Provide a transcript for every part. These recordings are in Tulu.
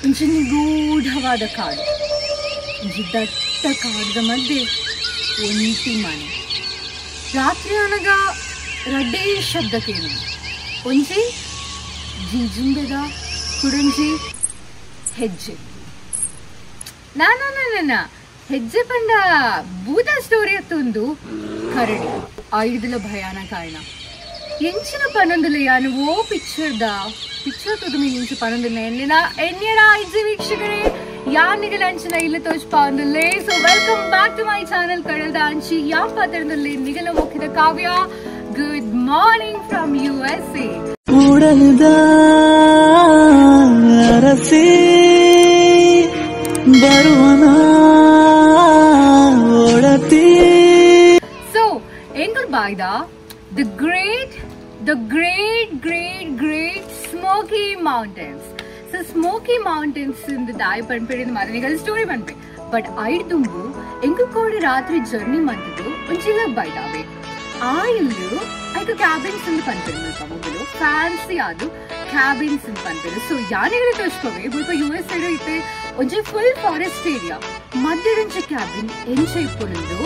ಒಂಜಿ ನಿಗೂಢವಾದ ಕಾಡು, ಒಂಜಿ ದಟ್ಟ ಕಾಡದ ಮಧ್ಯೆ ಒಂಟಿ ಮನೆ. ರಾತ್ರಿ ಅನಗ ರಡ್ಡೇ ಶಬ್ದ ಕೇಳು, ಒಂಜಿ ಜೀಜುಂಬೆದ ಕುಡೊಂಜಿ ಹೆಜ್ಜೆ. ನಾನ ಹೆಜ್ಜೆ ಪಂಡ ಭೂತ ಸ್ಟೋರಿ ಅತ್ತೊಂದು ಕರಡಿ ಐದುಲ ಭಯಾನಕ ಆಯ್ನ ಎಂಚಿನ ಪನೊಂದುಲ ಯಾನು ಓ ಪಿಕ್ಚರ್ the picture ತುದು ಮೀನ್ ಇಂಚು ಪನೊಂದುಲ ಎನ್ನಿನ ಎನ್ನಿನ ಐಜಿ ವೀಕ್ಷಕರೇ ಯಾನಿಗಲ ಅಂಚಿನ ಇಲ್ಲ Toj ಪಾಂದುಲ್ಲೆ. So welcome back to my channel ಕಡಲ್ದ ಅಂಚಿ ಯಾ ಪಾತ್ರದಲ್ಲಿ ನಿಗಲ ಮುಖದ Kavya. Good morning from USA. ಉಡಲ್ದ ಅರಸಿ ಬರುವನ ಒಡತಿ. ಸೊ angle ಬಾಯ್ದ the great the great great great Smoky Mountains. So Smoky Mountains ಇಂದ ದಾಯಿ ಪನ್ಪೆಡಿನ ಮರನಿಗಲ್ ಸ್ಟೋರಿ ಪನ್ಪೆ. ಬಟ್ ಐಡ್ ದುಂಬು ಎಂಗಲ್ ಕೋಡಿ ರಾತ್ರಿ ಜರ್ನಿ ಮಂತದು ಒಂಜಿಲ ಬಾಯ್ದಾವೆ. ಆ ಇಲ್ಲು ಐಕ ಕ್ಯಾಬಿನ್ಸ್ ಅಂತ ಪನ್ಪೆಡು ಮುಲ್ಪ ಮೊಬಲು ಫ್ಯಾನ್ಸಿ ಅದು ಕ್ಯಾಬಿನ್ಸ್ ಅಂತ ಪನ್ಪೆಡು. ಸೊ ಯಾನೆಗಳ ತೋಚ್ಪವೆ ಮುಲ್ಪ ಯು ಎಸ್ ಸೈಡ್ ಇತ್ತೆ ಒಂಜಿ ಫುಲ್ ಫಾರೆಸ್ಟ್ ಏರಿಯಾ ಮಧ್ಯದಂಚ ಕ್ಯಾಬಿನ್ ಎಂಚ ಇಪ್ಪುಂಡು.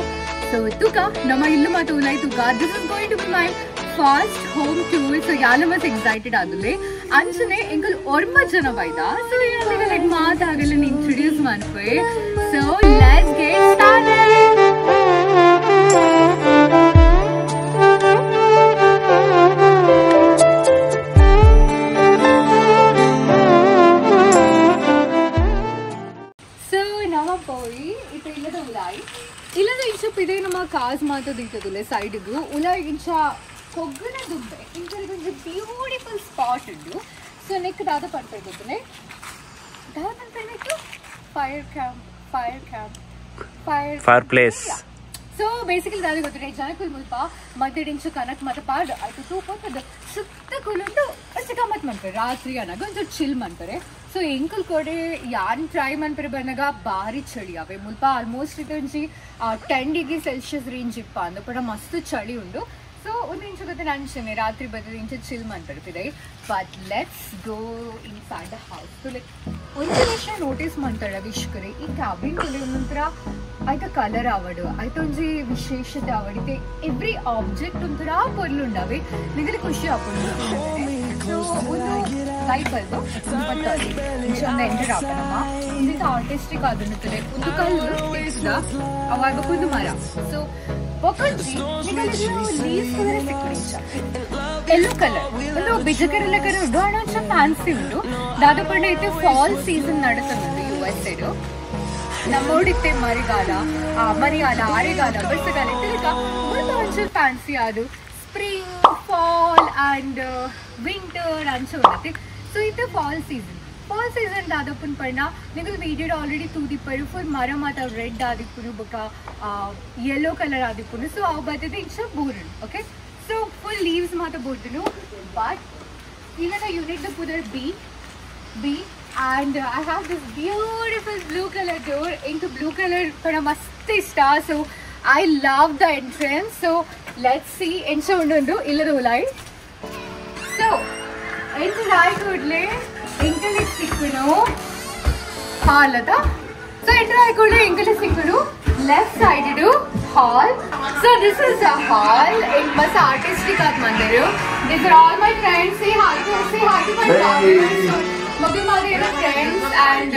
ಸೊ ತುಕ ನಮ್ಮ ಇಲ್ಲು ಮಾತು ಉಲಾಯ್ ತುಕ this is going to be my first home tour. So ಯಾಲ ಮಸ್ತ್ ಎಕ್ಸೈಟೆಡ್ ಆದುಲೆ ಅಂಚನೆ ಎಂಕಲ್ ಒರ್ಮ ಜನ ಬೈದ. ಸೊ ಯಾನಿಗ ಲೈಕ್ ಮಾತಾಗಲ್ಲ ಇಂಟ್ರೊಡ್ಯೂಸ್ ಮನ್ಪೆ. So let's get started. ಇಲ್ಲದ ಇಂಚ ಪಿದೆ ನಮ್ಮ ಕಾಸ್ ಮಾತದಿತ್ತದಿಲ್ಲ ಸೈಡ್ಗು ಉಲ ಇಂಚ ಕೊಗ್ಗನ ದುಬ್ಬೆ ಇಂಚ ಬ್ಯೂಟಿಫುಲ್ ಸ್ಪಾಟ್ ಉಂಡು. ಸೊ ನೆಕ್ ದಾದ ಪನ್ಪೆ ಗೊತ್ತನೆ ದಾದ ಪನ್ಪೆ fire camp fire camp fire fire place. So basically ದಾದ ಗೊತ್ತನೆ ಜನಕುಲ್ ಮುಲ್ಪ ಮಧ್ಯದಿಂಚ ಕನಕ್ ಮತ ಪಾಡ್ ಆಯ್ತು ತೂಪದ ಸುತ್ತ ಕುಲುಂಡು ಒಂಚ ಗಮ್ಮತ್ ಮನ್ಪೆ ರಾತ್ರಿ ಅನಾಗ ಒಂಚೂರು ಚಿಲ್ ಮನ್ಪರೆ. ಸೊ ಎಂಕಲ್ ಕೋಡೆ ಯಾನ್ ಟ್ರೈ ಮನ್ಪರೆ ಬಂದಾಗ ಭಾರಿ ಚಳಿ ಅವೆ ಮುಲ್ಪ ಆಲ್ಮೋಸ್ಟ್ ಇದೊಂಜಿ 10 ಡಿಗ್ರಿ ಸೆಲ್ಸಿಯಸ್ ರೇಂಜ್ ಇಪ್ಪ ಅಂದ ಪಡ ಮಸ್ತ್ ಚಳಿ ಉಂಡು. ಸೊ ಒಂದು ಇಂಚು ಗೊತ್ತೆ ಅಂಚನೆ ರಾತ್ರಿ ಬರ್ತದೆ ಇಂಚ chill ಮನ್ಪರ್ತಿದೆ. But let's go inside the house. So like ಒಂದು ವಿಷಯ ನೋಟಿಸ್ ಮಾಡ್ತಾಳೆ ವೀಕ್ಷಕರೇ, ಈ ಕ್ಯಾಬಿನ್ ನಂತರ ಆಯ್ತ ಕಲರ್ ಆವಡು ಆಯ್ತ ಒಂಜಿ ವಿಶೇಷತೆ ಆವಡಿತೆ ಎವ್ರಿ ಆಬ್ಜೆಕ್ಟ್ ಒಂಥರ ಪೊರ್ಲುಂಡವೆ ನಿಗಲಿ ಖುಷಿ ಆಪುಂಡು. ಸೊ ಒಂದು ಲೈಟ್ ಬಲ್ಬ್ ಒಂದು ಎಂಟರ್ ಆಪನಮ್ಮ ಒಂದು ಆರ್ಟಿಸ್ಟಿಕ್ ಆದುನ್ನುತ್ತದೆ ಒಂದು ಕಲ್ಲು ಅವಾಗ ಒಂದು ಮರ. ಸೊ ಒಕ್ಕಂಜಿ ನಿಗಲಿ ಲೀವ್ಸ್ ಕುದರೆ ಸಿಕ್ಕುಡಿಂಚ ಎಲ್ಲೋ ಕಲರ್ ಒಂದು ಬಿಜಕರೆಲ್ಲ ಕರೆ ಉಂಡು ಅಣ್ಣ ಒಂಚ ಫ್ಯಾನ್ಸಿ ಉಂಡು. ದಾದಪಂಡ ಇತ್ತೆ ಫಾಲ್ ಸೀಸನ್ ನಡತುಂಡು ಯು ಎಸ್ ಸೈಡು. ನಮ್ಮೋಡಿತ್ತೆ ಮರಿಗಾಲ ಮರಿಗಾಲ ಆರೆಗಾಲ ಬರ್ಸಗಾಲ ಇತ್ತಲಿಕ ಮುಲ್ಪ ಒಂಚೂರು ಫ್ಯಾನ್ಸಿ ಅದು ಸ್ಪ್ರಿಂಗ್ ಫಾಲ್ ಆ್ಯಂಡ್ ವಿಂಟರ್ ಅಂಚ ಉಂಡತೆ. ಸೊ ಇದು ಫಾಲ್ ಸೀಸನ್. ಫಾಲ್ ಸೀಸನ್ ದಾದಪ್ಪನ ಪಂಡ ನಿಗಲ್ ವೀಡಿಯೋ ಆಲ್ರೆಡಿ ತೂದಿಪ್ಪರು ಫುಲ್ ಮರ ಮಾತ ರೆಡ್ ಆದಿಪ್ಪುನು ಬೊಕ ಯೆಲ್ಲೋ ಕಲರ್ ಆದಿಪ್ಪುನು. ಸೊ ಅವು ಬರ್ತದೆ ಇಂಚ ಬೋರುಂಡು. ಓಕೆ ಸೊ ಫುಲ್ ಲೀವ್ಸ್ ಮಾತ ಬೋರ್ದುನು. ಬಟ್ ಇಲ್ಲದ ಯೂನಿಟ್ the ಪುದರ್ B B and I have this beautiful blue color door. Ink blue color pada mast ishta. So I love the entrance. So let's see encha undu illada ulai. So enter aayikudle enkale sikkunu hall ada. So enter aayikudle enkale sikkunu left side idu hall. So this is a hall. It must artistic aad mandiru. These are all my friends. Say hi to my family. ಮಗ್ಗಿ ಮಾದೇರ ಫ್ರೆಂಡ್ಸ್ ಆ್ಯಂಡ್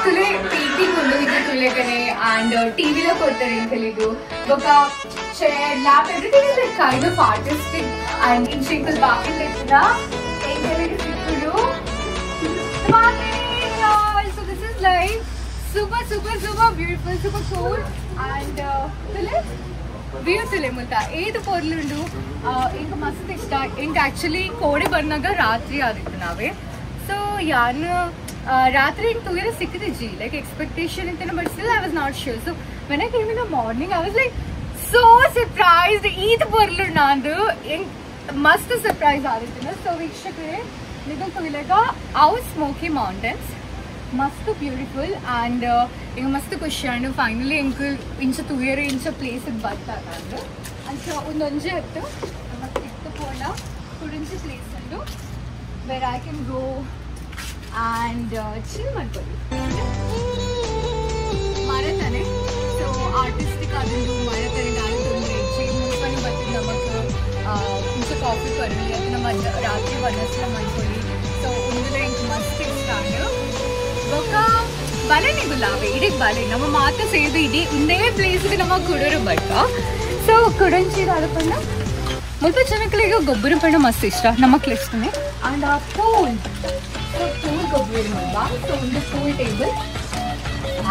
ತುಲೆ ಪೇಂಟಿಂಗ್ ಉಂಡು ಇದು ತುಲೆಗನೆ ಆ್ಯಂಡ್ ಟಿವಿಲ ಕೊಡ್ತಾರೆ ಇಂಕಲಿಗು ಬೊಕ chair lamp everything is like kind of artistic and ಇಂಚಿಂಕಲ್ ಬಾಕಿ ಲೆಕ್ಕ ಎಂಕಲಿಗೆ ಸಿಕ್ಕುಡು. So this is like super super super beautiful super cool and ತುಲೆ view ತುಲೆ ಮುಲ್ತ ಏದು ಪೊರ್ಲುಂಡು ಇಂಕ ಮಸ್ತ್ ಇಷ್ಟ. ಇಂಕ ಆ್ಯಕ್ಚುಲಿ ಕೋಡೆ ಬಂದಾಗ ರಾತ್ರಿ ಆದಿತ್ತು ನಾವೇ. ಸೊ ಯಾನ್ ರಾತ್ರಿ ಹಿಂಗೆ ತೂಯಿರ ಸಿಕ್ಕಿದಿಜ್ಜಿ ಲೈಕ್ ಎಕ್ಸ್ಪೆಕ್ಟೇಷನ್ ಇತ್ತೇನೆ but still I was not sure. So when I came in the morning I was like so surprised ಈತ್ ಬರ್ಲು ನಾಂದು ಹೆಂಗ್ ಮಸ್ತ್ ಸರ್ಪ್ರೈಸ್ ಆಗಿತ್ತು. ಸೊ ವೀಕ್ಷಕರೇ ನಿಗಲ್ ತೂಯಿಲಾಗ ಅವು ಸ್ಮೋಕಿ ಮೌಂಟೇನ್ಸ್ ಮಸ್ತ್ ಬ್ಯೂಟಿಫುಲ್ ಆ್ಯಂಡ್ ಈಗ ಮಸ್ತ್ ಖುಷಿ ಆಂಡ್ ಫೈನಲಿ ಎಂಕ್ ಇಂಚ ತೂಯರೆ ಇಂಚ ಪ್ಲೇಸಿಗೆ ಬರ್ತಾರೆ ಅಂಚ ಒಂದೊಂಜೆ ಹೊತ್ತು ನಮ್ಮ ಇತ್ತು ಪೋಂಡ ಕುಡಿಂಚಿ ಪ್ಲೇಸ್ ಉಂಡು where I can go and chill ಮಾಡ್ಕೊಳ್ಳಿ ಮರತಾನೆ. ಸೊ ಆರ್ಟಿಸ್ಟಿಕ್ ಆದುಂಡು ಮರತಾನೆ ದಾಳಿ ತೊಂದರೆ ಹೆಚ್ಚಿ ಮುಲ್ಪನೆ ಬರ್ತದೆ ನಮಕ್ ಇಂಚ ಕಾಫಿ ಪರ್ವಿ ಅಥವಾ ನಮ್ಮ ರಾತ್ರಿ ವನಸ್ಲ ಮಾಡ್ಕೊಳ್ಳಿ. ಸೊ ಉಂದುಲ ಇಂಕ್ ಮಸ್ತ್ ಇಷ್ಟ ಆಂಡ್ ಬೊಕ್ಕ ಬಲೆನೆ ಗುಲಾಬಿ ಇಡೀ ಬಲೆ ನಮ್ಮ ಮಾತ ಸೇರಿದು ಇಡೀ ಒಂದೇ ಪ್ಲೇಸ್ಗೆ ನಮ್ಮ ಕುಡೋರು ಬಟ್ಟ. ಸೊ ಕುಡಂಚಿ ದಾದಪಂಡ ಮುಲ್ಪ ಜನಗಳಿಗೆ ಗೊಬ್ಬರ ಪಂಡ ಮಸ್ತ್ ಇಷ್ಟ ನಮಕ್ ಇಷ್ಟನೇ. ಆ್ಯಂಡ್ ಆ ಪೂಲ್, ಸೊ ಪೂಲ್ ಗೊಬ್ಬರ ಮಲ್ಪ. ಸೊ ಒಂದು ಪೂಲ್ ಟೇಬಲ್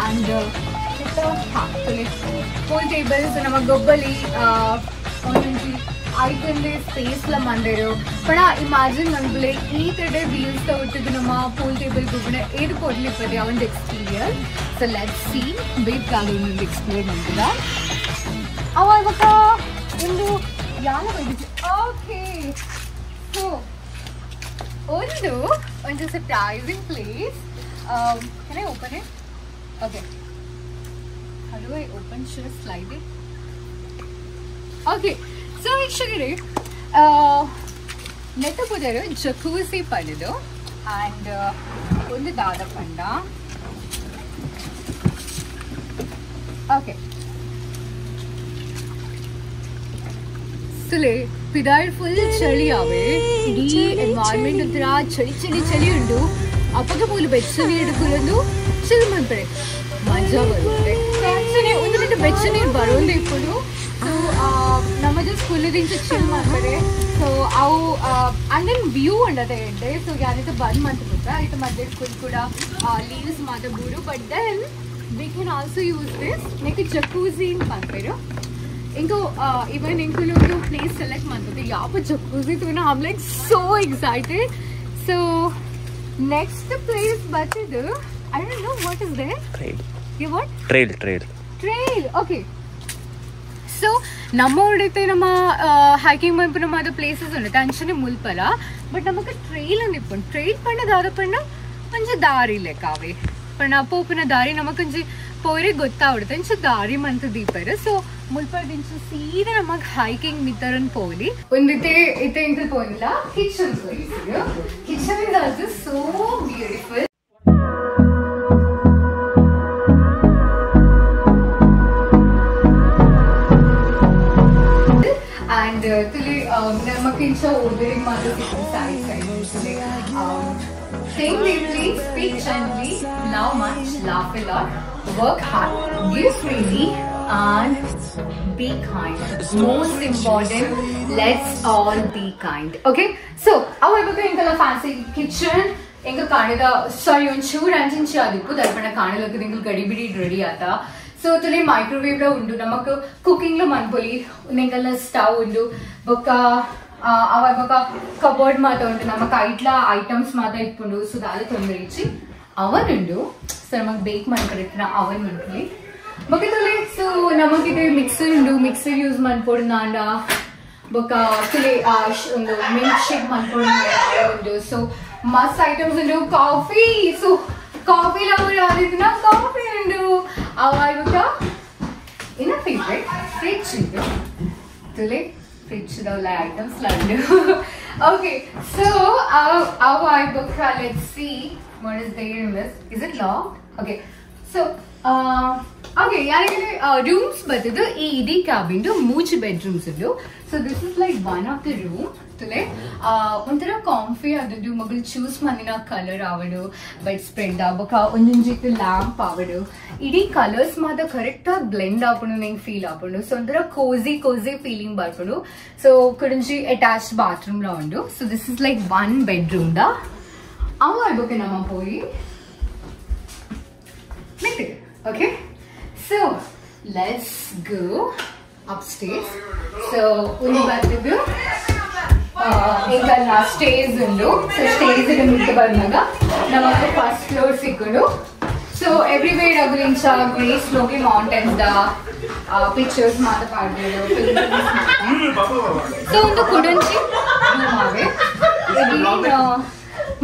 ಆ್ಯಂಡ್ ಹಾಂ ಪೂಲ್ ಟೇಬಲ್. ಸೊ ನಮ್ಮ ಗೊಬ್ಬಲಿ ಒಂದೊಂದು ಐಕಂದ್ರೆ ಸ್ಪೇಸ್ಲ ಮಂದಿರು ಪಣ ಇಮ್ಯಾಜಿನ್ ಮನ್ಪುಲೆ ಈ ಕಡೆ ವೀಲ್ಸ್ ತಗೊಟ್ಟಿದ್ದು ನಮ್ಮ ಪೂಲ್ ಟೇಬಲ್ ಗೊಬ್ಬರ ಏದು ಕೊಡ್ಲಿಪ್ಪದೆ ಆ ಒಂದು ಎಕ್ಸ್ಪೀರಿಯನ್ಸ್. ಸೊ let's see ಬೇಕಾದ ಒಂದೊಂದು ಎಕ್ಸ್ಪ್ಲೋರ್ ಮಾಡ್ಬೋದ ಅವ ಇವಾಗ ಒಂದು ಯಾವ ಓಕೆ. ಸೊ ಒಂದು ಒಂದು surprising place. Can I open it? Okay, how do I open? Should I slide it? Okay, so ವೀಕ್ಷಕರೇ ನೆಟ್ಟ ಪುದರು ಜಕೂಸಿ ಪಡೆದು ಆ್ಯಂಡ್ ಒಂದು ದಾದ ಪಂಡ. ಓಕೆ ಸುಲೆ ಪಿದಾಯ್ ಫುಲ್ ಚಳಿ ಆವೆ ಇಡೀ ಎನ್ವೈರ್ಮೆಂಟ್ ಒಂಥರ ಚಳಿ ಚಳಿ ಚಳಿ ಉಂಟು. ಅಪ್ಪಗೆ ಮೂಲು ಬೆಚ್ಚ ನೀರು ಕುಲೊಂದು ಚಿಲ್ ಮನ್ಪಡೆ ಮಜಾ ಬರುತ್ತೆ. ಒಂದು రెండు ಬೆಚ್ಚ ನೀರು ಬರೋಂದು ಇಪ್ಪುಡು. ಸೊ ನಮ್ಮ ಜಸ್ಟ್ ಕುಲ್ಲದಿಂಚ ಚಿಲ್ ಮಾಡ್ತಾರೆ. ಸೊ ಅವು ಆ್ಯಂಡ್ then view ಉಂಡದೆ ಎಡ್ಡೆ. ಸೊ ಯಾರಿತ ಬಂದ್ ಮಂತ್ ಗೊತ್ತಾ ಆಯ್ತು ಮಧ್ಯೆ ಕುಲ್ ಕೂಡ ಲೀವ್ಸ್ ಮಾತ ಬೂಡು. But then we can also use this neck jacuzzi ಮಾಡ್ತಾರೆ. ಇಂಕೋ ಇವನ್ ಇಂಕುಲು ಒಂದು ಪ್ಲೇಸ್ ಸೆಲೆಕ್ಟ್ ಮಾಡ್ತದೆ ಯಾವ ಜಕೂಸಿ ತೂನ. I am like so excited. So next place ಬರ್ತಿದ್ದು I don't know what is there. Trail. You what? Trail, trail. Trail. Okay. So ನಮ್ಮ ಉಡುತ್ತೆ ನಮ್ಮ ಹೈಕಿಂಗ್ ಮನ್ಪು ನಮ್ಮ ಅದು ಪ್ಲೇಸಸ್ ಉಂಟು ಅಂಚನೆ ಮುಲ್ಪಲ. ಬಟ್ ನಮಕ್ ಟ್ರೈಲ್ ಒಂದು ಇಪ್ಪುಂಡು. ಟ್ರೈಲ್ ಪಂಡ ದಾದ ಪಂಡ ಒಂಜಿ ದಾರಿ ಲೆಕ್ಕಾವೆ ಪಂಡ ಪೋಪುನ ದಾರಿ ನಮಕೊಂಜಿ ಪೋರೆ ಗೊತ್ತಾವಡುತ್ತೆ ಅಂಚ ದಾರಿ ಮಂತ ದೀಪರು. ಸೊ ಮುಲ್ಪದಿಂಚ ಸೀದಾ ನಮಗ್ ಹೈಕಿಂಗ್ ಮಿತ್ತರನ್ ಪೋಲಿ ಒಂದಿತ್ತೆ ಇತ್ತೆ Ilkal ಪೋಲಿಲ್ಲ kitchen place. Kitchen is also so beautiful. And ತುಲಿ ನಮಕಿಂಚ ಓದರಿಗೆ ಮಾತ್ರ side side. Think deeply, speak gently, love much, laugh a lot, work hard, give freely, and be kind. Most important, let's all be kind. Okay? So, ಅವ ಇವಾಗ ಇಂಕಲ ಫ್ಯಾನ್ಸಿ ಕಿಚನ್ ಎಂಗ ಕಾಣಿದ ಸಾರಿ ಒಂದು ಚೂರು ಅಂಚಿಂಚಿ ಅದಿಪ್ಪು ದರ್ಪಣ ಕಾಣಲಕ್ಕೆ ಇಂಕಲ್ ಗಡಿಬಿಡಿ ರೆಡಿ ಆತ. ಸೊ ತುಲಿ ಮೈಕ್ರೋವೇವ್ ಲ ಉಂಡು ನಮಕ್ ಕುಕಿಂಗ್ ಲ ಮನ್ಪೊಲಿ ಎಂಕಲ್ನ ಸ್ಟವ್ ಉಂಡು ಬೊಕ್ಕ ಅವ ಇವಾಗ ಕಬೋರ್ಡ್ ಮಾತ ಉಂಟು ನಮಕ್ ಐಟ್ಲ ಐಟಮ್ಸ್ ಮಾತ ಇಟ್ಕೊಂಡು. ಸೊ ದಾದ ತೊಂದರೆ ಇಚ್ಚಿ ಅವನ್ ಉಂಡು. ಸೊ ನಮಗ್ ಬೇಕ್ ಮಾಡ್ಕೊಂಡಿರ್ತೀನ ಅವನ್ ಮನ್ಪೊಲಿ ಬೊಕ್ಕ ತುಲಿ. ಸೊ ನಮಗಿದೆ ಮಿಕ್ಸರ್ ಉಂಡು, ಮಿಕ್ಸರ್ ಯೂಸ್ ಮನ್ಪೊಡು ನಾಂಡ ಬೊಕ್ಕ ತುಲಿ ಒಂದು ಮಿಲ್ಕ್ ಶೇಕ್ ಮನ್ಪೊಡು ಉಂಡು. ಸೊ ಮಸ್ತ್ ಐಟಮ್ಸ್ ಉಂಡು. ಕಾಫಿ, ಸೊ ಕಾಫಿ ಲವರ್ ಆದಿನ ಕಾಫಿ ಉಂಡು. ಅವ ಇವಾಗ ಇನ್ನ ಫೇವ್ರೆಟ್ ಫ್ರಿಡ್ಜ್ ಉಂಡು. ತುಲೆ ಫ್ರಿಡ್ಜ್ ದವಲ್ಲ ಐಟಮ್ಸ್ ಉಂಡು. Okay, so ಅವ ಬೊಕ್ಕ let's see what is there in this. Is it locked? Okay, so okay ಯಾರಿಗೆ ರೂಮ್ಸ್ ಬರ್ತದೆ ಈ ಇಡೀ ಕ್ಯಾಬಿನ್ ಮೂಜಿ ಬೆಡ್ರೂಮ್ಸ್ ಉಂಡು. So this is like one of the room. ತುಲೆ ಒಂಥರ ಕಾಂಫಿ ಆದದ್ದು ಮಗಳು ಚೂಸ್ ಮಾಡಿನ ಕಲರ್ ಆವಡು ಬೆಡ್ ಸ್ಪ್ರೆಡ್ ಬೊಕ್ಕ ಒಂದೊಂಜಿತ್ತು ಲ್ಯಾಂಪ್ ಆವಡು ಇಡೀ ಕಲರ್ಸ್ ಮಾತ್ರ ಕರೆಕ್ಟ್ ಆಗಿ ಬ್ಲೆಂಡ್ ಆಪುಂಡು ನಂಗೆ ಫೀಲ್ ಆಪುಂಡು. ಸೊ ಒಂಥರ ಕೋಸಿ ಕೋಸಿ ಫೀಲಿಂಗ್ ಬರ್ಪುಂಡು. ಸೊ ಕುಡಂಜಿ ಅಟ್ಯಾಚ್ಡ್ ಬಾತ್ರೂಮ್ ಲ ಉಂಡು. So this is like one bedroom the ಅವ ಬೊಕ್ಕ ನಮ್ಮ ಪೋಯಿ okay. So let's go upstairs. So ಒಂದು ಬರ್ತಿದ್ದು ಎಂಕಲ್ನ ಸ್ಟೇಸ್ ಉಂಡು. ಸೊ ಸ್ಟೇಸ್ ಮಿತ್ತ ಬಂದಾಗ ನಮಕ್ ಫಸ್ಟ್ ಫ್ಲೋರ್ ಸಿಕ್ಕುಂಡು. ಸೊ ಎವ್ರಿವೇರ್ ಅಗುಲಿಂಚ grey snowy mountains the pictures ಮಾತ ಪಾಡ್ದೇರು. ಸೊ ಒಂದು ಕುಡಂಚಿ ರೂಮ್ ಆವೆ.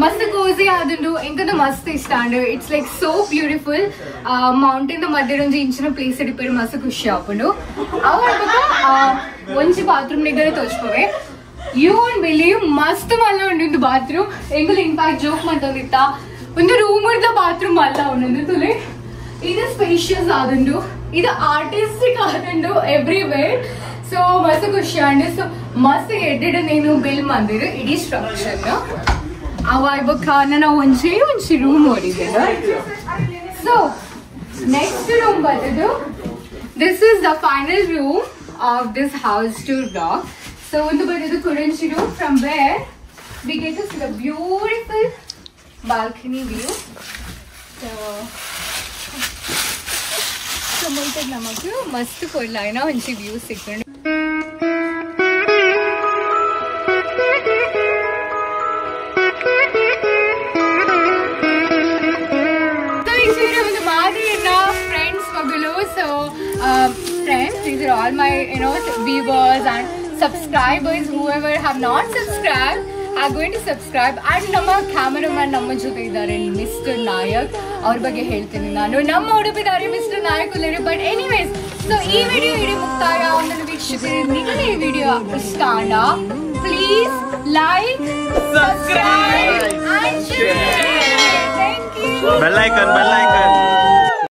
ಮಸ್ತ್ ಕೋಸಿ ಆದುಂಡು ಎಂಕಂದು ಮಸ್ತ್ ಇಷ್ಟ and it's like so beautiful. Mountain ಮಧ್ಯೆ ಒಂಜಿ ಇಂಚಿನ ಪ್ಲೇಸ್ ಇಡಿಪೇರು ಮಸ್ತ್ ಖುಷಿ ಆಪುಂಡು. ಅವ ಒಂಜಿ ಬಾತ್ರೂಮ್ ನಿಗರೆ ತೋಚ್ಪವೆ. You won't believe ಮಸ್ತ್ ಮಲ್ಲ ಉಂಡು ಬಾತ್ರೂಮ್. ಎಂಕುಲು ಇನ್ಫ್ಯಾಕ್ಟ್ ಜೋಕ್ ಮಾಡ್ತೊಂದಿತ್ತ ಒಂದು ರೂಮ್ ಇರ್ದ ಬಾತ್ರೂಮ್ ಅಲ್ಲ ಒಂದೊಂದು ತುಲೆ. ಇದು ಸ್ಪೇಷಿಯಸ್ ಆದುಂಡು, ಇದು ಆರ್ಟಿಸ್ಟಿಕ್ ಆದುಂಡು ಎವ್ರಿವೇರ್. ಸೊ ಮಸ್ತ್ ಖುಷಿ ಆಂಡ್. ಸೊ ಮಸ್ತ್ ಎಡ್ಡೆಡ್ ನೇನು ಬಿಲ್ ಮಂದಿರ ಇಡೀ ಸ್ಟ್ರಕ್ಚರ್. ಅವ ಇವಾಗ ನಾನು ಒಂಜೇ ಒಂಜಿ ರೂಮ್ ನೋಡಿದ್ದೇನೆ. ಸೊ ನೆಕ್ಸ್ಟ್ ರೂಮ್ ಬಂದಿದ್ದು, this is the final room of this house tour vlog. So ಒಂದು ಬಂದಿದ್ದು Kurunji room, from where we get to see the beautiful balcony view. So so ಮುಲ್ತದ ನಮಕ್ ಮಸ್ತ್ ಕೊಡ್ಲಾಯ್ನ ಒಂಜಿ view ಸಿಕ್ಕುಂಡು. So friends, these are all my viewers and subscribers. Whoever have not subscribed are going to subscribe. And ನಮ್ಮ ಕ್ಯಾಮರಾಮನ್ ನಮ್ಮ ಜೊತೆ ಇದ್ದಾರೆ ಮಿಸ್ಟರ್ ನಾಯಕ್, ಅವ್ರ ಬಗ್ಗೆ ಹೇಳ್ತೀನಿ ನಾನು. ನಮ್ಮ ಉಡುಪಿದ್ದಾರೆ ಮಿಸ್ಟರ್ ನಾಯಕ್ ಉಲ್ಲೇರು. ಬಟ್ ಎನಿವೇಸ್, ಸೊ ಈ ವಿಡಿಯೋ ಇಡೀ ಮುಕ್ತಾಯ. ಒಂದನ್ನು ವೀಕ್ಷಕರು ನಿಮಗೆ ಈ ವಿಡಿಯೋ ಇಷ್ಟ ಆಂಡ please like, subscribe and share. Thank you. Bell icon, bell icon.